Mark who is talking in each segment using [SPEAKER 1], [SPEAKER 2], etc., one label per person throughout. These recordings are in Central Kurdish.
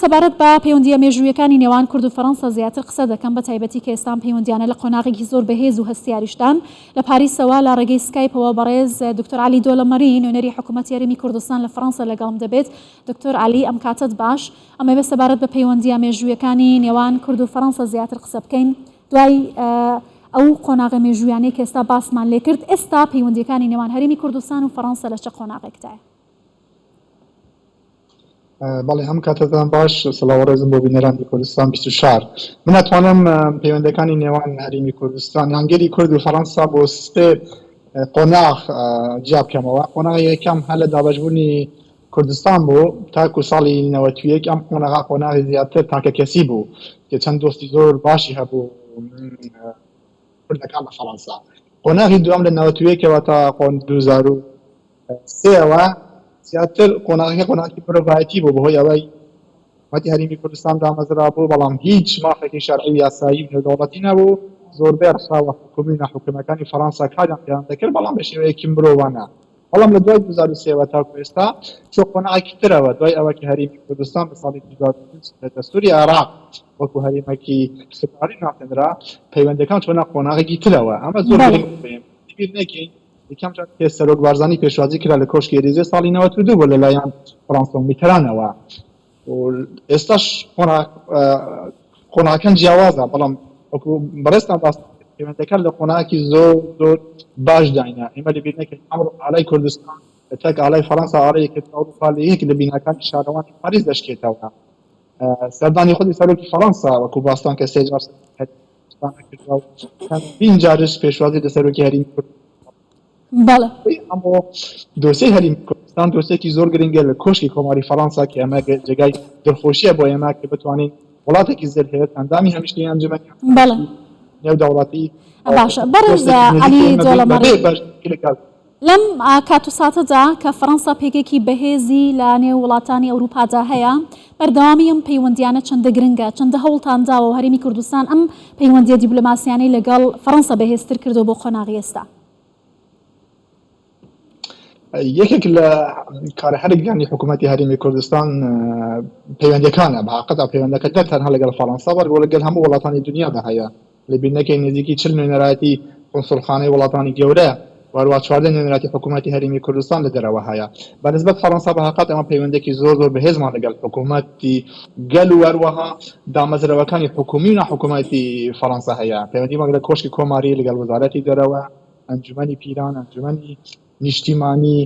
[SPEAKER 1] سەبارەت بە پەیوەندییە مێژوویەکانی نێوان کورد و فەرەنسا زیاتر قسە دەکەم، بە تایبەتی کە ئێستا ئەم پەیوەندییانە لە قۆناغێکی زۆر بەهێز و هەستیاریشدان. لە پاریسەوە لە ڕێگەی سکایپەوە بەڕێز دکتۆر عەلی دۆلەمەری، نوێنەری حکوومەتی هەرێمی کوردستان لە فەرەنسا لەگەڵم دەبێت. دکتۆر عەلی ئەم کاتەت باش. ئەمەوێ سەبارەت بە پەیوەندییە مێژوویەکانی نێوان کورد و فەرەنسا زیاتر قسە بکەین. دوای ئەو قۆناغە مێژوویانەی کە ئێستا باسمان لێکرد، ئێستا پەیوەندییەکانی نێوان هەرێمی کوردستان و فەرەنسا لە چ قۆناغێکدایە؟
[SPEAKER 2] بەڵێ هەم کاتتان باش سڵاو ڕێزم بۆ بینەرانی کوردستان 24 من ئەتوانم پەیوەندەکانی نێوان هەرێمی کوردستان یان گەلی کورد و فەڕەنسا بۆ سێ قۆناغ جیا بکەمەوە قۆناغ یەکەم هەر لە دابەشبوونی کوردستان بوو تاکو ساڵی 91 ئەم قۆناغا قۆناغی زیاتر تاکە کەسی بوو کە چەند دۆستی زۆر باشی هەبوو کوردەکان لە فەڕەنسا قۆناغی دووەم لە 91ەوە تا قۆن 2000 سێەوە زیاتر قۆناغەکە قۆناغی مرۆڤایەتی بوو بەهۆی ئەوەی حکومەتی هەرێمی کوردستان دامەزرا بوو بەڵام هیچ مافێکی شەرعی و یاسایی و نێودەوڵەتی نەبوو زۆربەی ڕێکخراوە حکومی و ناحکومیەکانی فەڕەنسا کاریان پێیان دەکرد بەڵام بە شێوەیەکی مرۆڤانە بەڵام لە دوای 2003ەوە تاکو ئێستا چوە قۆناغێکی ترەوە دوای ئەوە کە هەرێمی کوردستان لە ساڵی 2005 لە دەستوری عێراق وەکو هەرێمێکی فیدراڵی ناسێنرا پەیوەندەکان چۆنە قۆناغێکی ترەوە ئەمە زۆر
[SPEAKER 1] بەڵێ.
[SPEAKER 2] گرنگ بیر نەکەین یەکەم جار کە سەرۆک بارزانی پێشوازی کرا لە کۆشکی ئێلیزێ ساڵی 92 بوو لەلایەن فرانسۆ میترانەوە و ئێستاش قۆناغەکان جیاوازە بەڵام وەکو بەڕێزتان باس پەیوەندەکان لە قۆناغێکی زۆر زۆر باش داینە ئێمە لەبیر نەکەین ئەمڕۆ ئالای کوردستان تەک ئالای فەرەنسا ئالای یەکێتی ئەوروپا لە یەک لە بیناکانی شارەوانی پاریس دەشکێتەوە سەردانی خودی سەرۆکی فەرەنسا وەکو باستان کە سێ جار کردووە و چەندین جارش پێشوازی لە سەرۆکی هەرێمی کوردستان
[SPEAKER 1] بەڵێ.
[SPEAKER 2] ئەمڕۆ دۆسیەی هەرێمی کوردستان دۆسیەکی زۆر گرنگە لە کۆشکی کۆماری فەڕەنسا کە ئەمە جێگای دڵخۆشیە بۆ ئێمە کە بتوانین وڵاتێکی زلهێز ئەندامی هەمیشەیی ئەنجومەنی
[SPEAKER 1] بەڵێ.
[SPEAKER 2] نێودەوڵەتی
[SPEAKER 1] باشە بەڕێز
[SPEAKER 2] دۆستێکی نزیکی
[SPEAKER 1] عەلی
[SPEAKER 2] ئێمە بین
[SPEAKER 1] دۆڵەمەڕی
[SPEAKER 2] بەبێ بەشداری لەگەڵ
[SPEAKER 1] لەم کات و ساتەدا کە فەرەنسا پێگەیەکی بەهێزی لە نێو وڵاتانی ئەوروپادا هەیە، بەردەوامی ئەم پەیوەندییانە چەندە گرنگە؟ چەندە هەوڵتان داوە و هەرێمی کوردستان ئەم پەیوەندییە دیبلۆماسیانەی لەگەڵ فەرەنسا بەهێزتر کردووە بۆ قۆناغی ئێستا؟
[SPEAKER 2] یەکێک لە کارە هەرە گرانی حکوومەتی هەرێمی کوردستان پەیوەندەکانە بە حقیقەت پەیوەندەکە نە تەنها لەگەڵ فەرەنسا بەڵکو لەگەڵ هەموو وڵاتانی دنیادا هەیە لەبیر نەکەین نزیکی 40 نوێنەرایەتی قونسوڵخانەی وڵاتانی گەورە و هەروەها 14 نوێنەرایەتی حکوومەتی هەرێمی کوردستان لە دەرەوە هەیە بە نسبەت فەرەنسا بە حقیقەت ئەمە پەیوەندێکی زۆر زۆر بەهێزمان لەگەڵ حکوومەتی گەل و هەروەها دامەزراوەکانی حکوومی و ناحکوومەتی فەرەنسا هەیە پەیوەندیمان لەگەڵ کۆشکی کۆماری لەگەڵ وەزارەتی دەرەوە ئەنجومەنی پیران ئەنجومەنی نیشتیمانی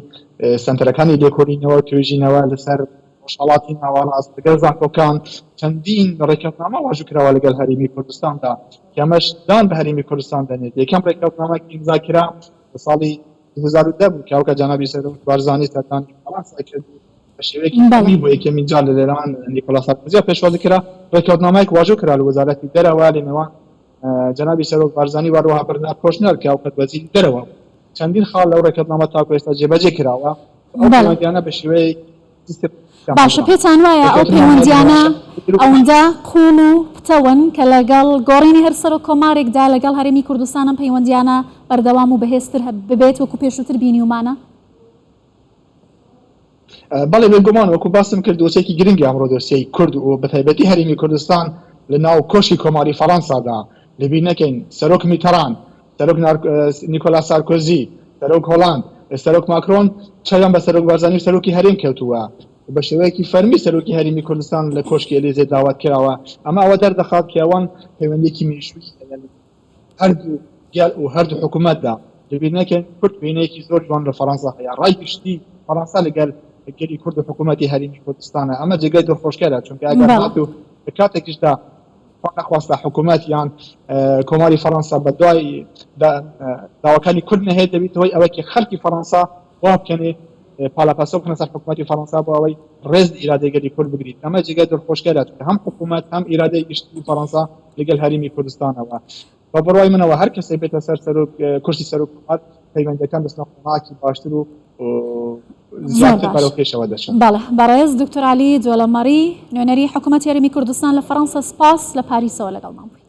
[SPEAKER 2] سەنتەرەکانی لێکۆڵینەوە توێژینەوە لەسەر ڕۆژهەڵاتی ناوەڕاست لەگەڵ زانکۆکان چەندین ڕێککەوتنامە واژوو کراوە لەگەڵ هەرێمی کوردستاندا کە ئەمەش دان بە هەرێمی کوردستان دەنێت یەکەم ڕێککەوتنامە کە ئیمزا کرا لە ساڵی 2010 بوو کە ئەوکات جەنابی سەرۆک بارزانی سەردانی فەرەنسای کرد و بە شێوەیەکی فەرمی بۆ یەکەمین جار لە لێران نیکۆلا سارکۆزییەوە پێشوازی کرا ڕێککەوتنامەیەک واژوو کرا لە وەزارەتی دەرەوە لە نێوان جەنابی سەرۆک بارزانی و هەروەها بەرنارد کۆشنەر کە ئەوکات وەزیری دەرەوە بوو چەندین خاڵ لەو ڕێککەوتنامە تاکو ئێستا جێبەجێ کراوە ئەو پەیوەندیانە بە شێوەیەک
[SPEAKER 1] باشە پێتان وایە ئەو پەیوەندیانە ئەوەندە قووڵ و پتەون کە لەگەڵ گۆڕینی هەر سەرۆک کۆمارێکدا لەگەڵ هەرێمی کوردستان ئەم پەیوەندیانە بەردەوام و بەهێزتر ببێت وەکو پێشووتر بینیومانە؟
[SPEAKER 2] بەڵێ بێگومان وەکو باسم کرد دۆسیەکی گرنگی ئەمڕۆ دۆسیەی کورد و بەتایبەتی هەرێمی کوردستان لە ناو کۆشکی کۆماری فەڕەنسادا لەبیر نەکەین سەرۆک میتەران سەرۆک نیکۆلا سارکۆزی سەرۆک هۆلاند سەرۆک ماکرۆن چاویان بە سەرۆک بارزانی و سەرۆکی هەرێم کەوتووە و بە شێوەیەکی فەرمی سەرۆکی هەرێمی کوردستان لە کۆشکی ئەلیزێ داوات کراوە ئەمە ئەوە دەردەخات کە ئەوان پەیوەندیەکی مێژوویی هەیە هەردوو گەل و هەردوو حکوومەتدا لەبیر نەکەین کورد وێنەیەکی زۆر جوان لە فەڕەنسا هەیە ڕای گشتی فەڕەنسا لەگەل گەلی کورد و حکوومەتی هەرێمی کوردستانە ئەمە جێگای دڵخۆشکەرە چونکە ئەگەر هاتوو لە کاتێکیشدا نەخواستە حکوومەت یان کۆماری فەڕەنسا بە دوای داواکانی کورد نەهێت دەبێت هۆی ئەوەی کە خەڵکی فەڕەنسا وا بکەنێ پاڵەپەستۆ بخەنە سەر حکوومەتی فەڕەنسا بۆ ئەوەی ڕێز لە ئیرادەی گەلی کورد بگریت ئەمە جێگای دڵخۆشکەرە چونکە هەم حکوومەت هەم ئیرادەی گشتی فەڕەنسا لەگەل هەرێمی کوردستانەوە بە بڕوای منەوە هەر کەسێک بێتە سەر سەرۆک کورسی سەرۆک کۆمار پەیوەندەکان دەچنە قۆناغێکی باشتر و
[SPEAKER 1] زۆر
[SPEAKER 2] زیاتر
[SPEAKER 1] باش
[SPEAKER 2] بەرەو پێشەوە دەچن.
[SPEAKER 1] بەڵێ بەڕێز دکتۆر عەلی دۆلەمەڕی نوێنەری حکوومەتی هەرێمی کوردستان لە فەڕەنسا سپاس لە پاریسەوە لەگەڵمان بووی.